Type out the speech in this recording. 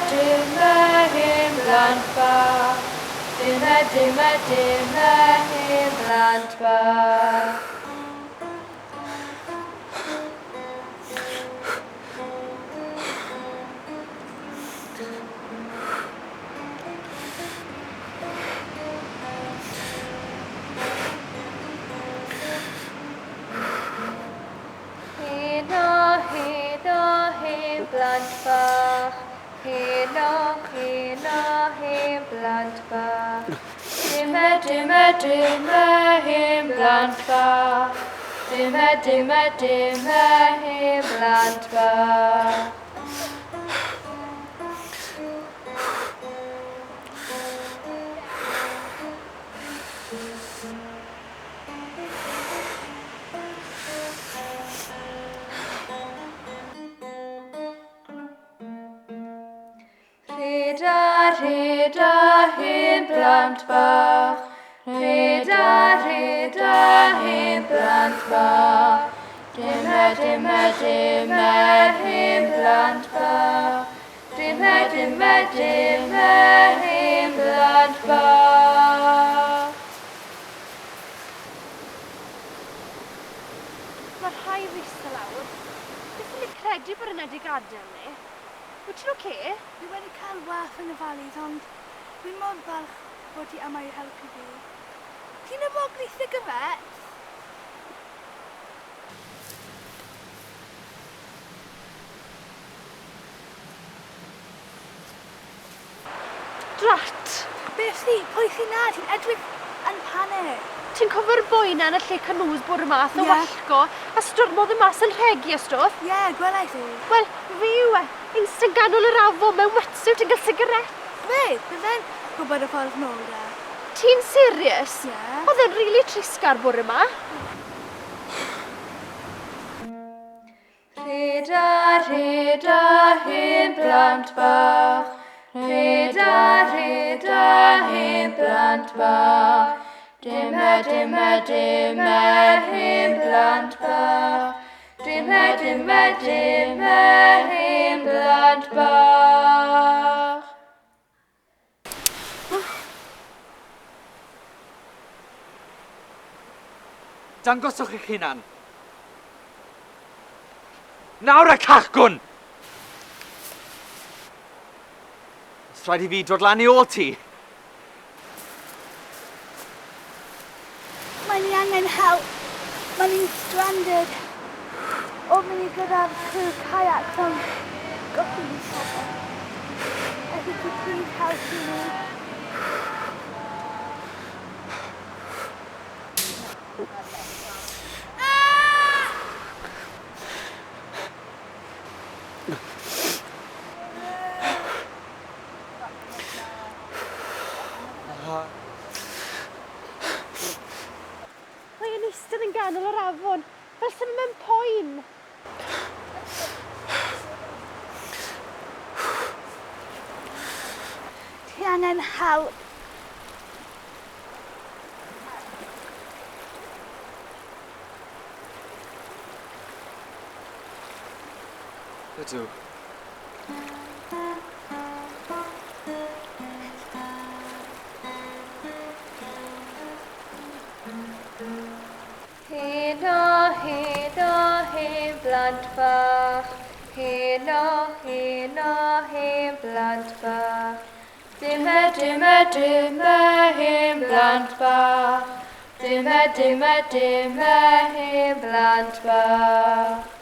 dim y hen blant bach. Dim y dim y dim y hen blant bach. Heno, heno, hen blant bach. Heno, heno, hen blant bach. Dim y, dim y, dim y hen blant bach. Dim y, dim y, dim y hen blant bach. Rheda, rheda, hen blant bach. Rheda, rheda, hen blant bach. Dim y, dim y, dim y, hen blant bach. Dim y, dim y, dim y, hen blant bach. Mae rhai Rhys lawr. Beth yw'n credu bod yna wedi gadael ni? Wyt ti'n oce? Fi wedi cael waff yn y valleys, ond fi mor falch bod ti yma i helpu fi. Ti'n ymoglu cigarettes? Drat! Beth si? Pwy sy'n na? Ti'n edrych yn panic. Ti'n cofio'r boi na yn y lle canŵs bore 'ma, ath o Ie. wallgo, a stormodd e mas yn rhegi a stwff? Ie, yeah, gwelais i. Wel, fi yw e, eistedd yn ganol yr afon mewn wetsuit yn cael sigaret. Be? Bydde'n gwybod y ffordd nôl da. Ti'n serious? Ie. Oedd e'n rili trisgar bore 'ma. Rheda, rheda, hen blant bach. Rheda, rheda, hen blant bach. Dim y, dim y, dim y, hen blant bach. Dim y, dim y, dim y, hen blant bach. Dangoswch eich hunan. Nawr y cachgwn! Os rhaid i fi dod lan i ôl ti. Mae ni angen help. Mae ni'n stranded. O, mynd i gyrraedd crew kayak ond golli ni pobl. Elli ti please helpu ni? Mae e'n eistedd yn ganol yr afon, fel sy'n mewn poen. Ti angen help. Ydw. Heno, heno, hen blant bach. Heno, heno, hen blant bach. Dim y, dim y, dim y, hen blant bach. Dim y, dim y, dim y, hen blant bach.